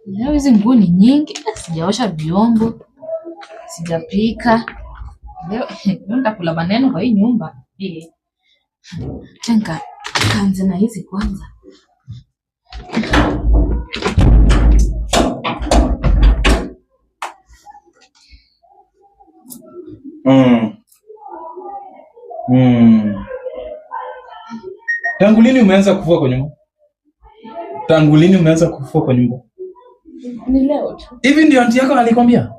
Leo hizi nguo ni nyingi, sijaosha vyombo, sijapika. Leo leo nitakula maneno kwa hii nyumba. Eh. Acha nikaanze na hizi kwanza. Tangu lini umeanza kufua kwa nyumba? Tangu lini umeanza kufua kwa nyumba? Ni leo tu. Hivi ndio auntie yako alikwambia?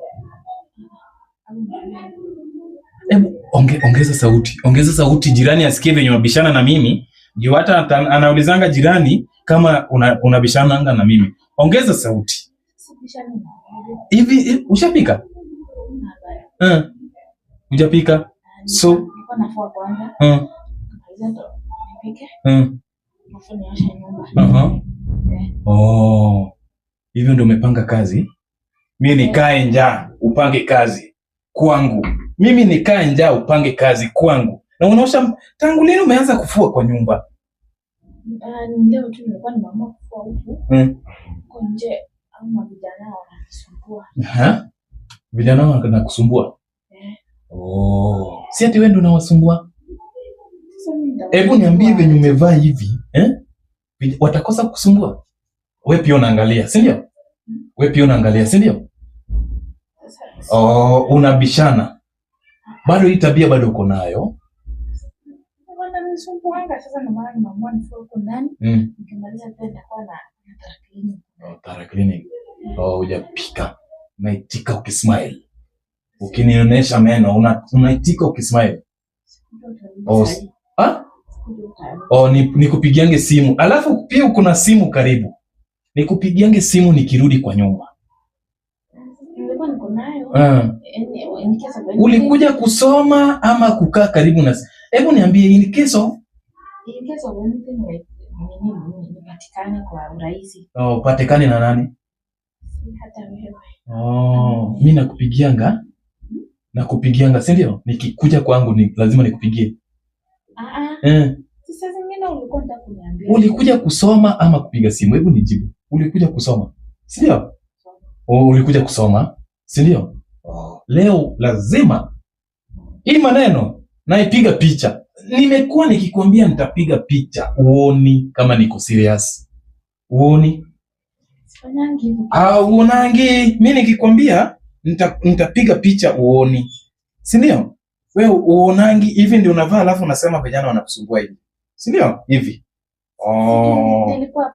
Hebu ongeza sauti. Ongeza sauti jirani asikie venye unabishana na mimi. Juu hata anaulizanga jirani kama unabishananga na mimi. Ongeza sauti. Sibishani na wewe. Hivi ushapika? Sina habari. Hujapika? So Nilikuwa nafua kwanza. Nikamaliza ndo nipike. Alafu nioshe nyumba. Eh. Oh. Hivyo ndio umepanga kazi? Mimi nikae njaa upange kazi kwangu. Mimi nikae njaa upange kazi kwangu. Na unaosha, tangu lini umeanza kufua kwa nyumba? Ah, ni leo tu nilikuwa nimeamua kufua huku. Huko nje ama vijana wananisumbua. Aha. Vijana wanakusumbua? Eh. Oh. Si ati wewe ndio unawasumbua? Sasa mimi nitawasumbua. Hebu niambie venye umevaa hivi, eh? Watakosa kukusumbua? Wewe pia unaangalia, si ndio? Wewe pia unaangalia, si ndio? Sasa, Oh, unabishana. Bado hii tabia bado uko nayo. Wananisumbuanga sasa ndio maana nimeamua nifue huko ndani. Nikimaliza pia nitakuwa na Tara Clinic. Oh, Tara Clinic. Oh, hujapika. Unaitika ukismile. Ukinionyesha meno unaitika ukismile. Sikuja utarudi Oh, sahi. ah? Sikuja utarudi. Oh, nikupigiange simu. Alafu pia uko na simu karibu. Nikupigiange simu nikirudi kwa nyumba. Nilikuwa niko nayo. In case of anything. Ulikuja kusoma ama kukaa karibu na? Hebu niambie in case of In case of anything like nini nipatikane kwa urahisi. Oh, patikane na nani? Si hata wewe. Oh, mi nakupigianga. Nakupigianga, si ndio? Nikikuja kwangu ni lazima nikupigie. Ah ah. Sasa zingine ulikuwa unataka kuniambia. Ulikuja kusoma ama kupiga simu? Hebu nijibu. Ulikuja kusoma, si ndio? Oh, ulikuja kusoma, si ndio? Oh, leo lazima hii maneno naipiga picha. Nimekuwa nikikwambia nitapiga picha, uoni kama niko serious? Uoni? Sifanyangi hivyo. Ah, uonangi? Mimi nikikwambia nitapiga picha uoni, si ndio? Wewe uonangi hivi ndio unavaa, alafu unasema vijana wanakusumbua hivi, si ndio? Hivi. Oh. Nilikuwa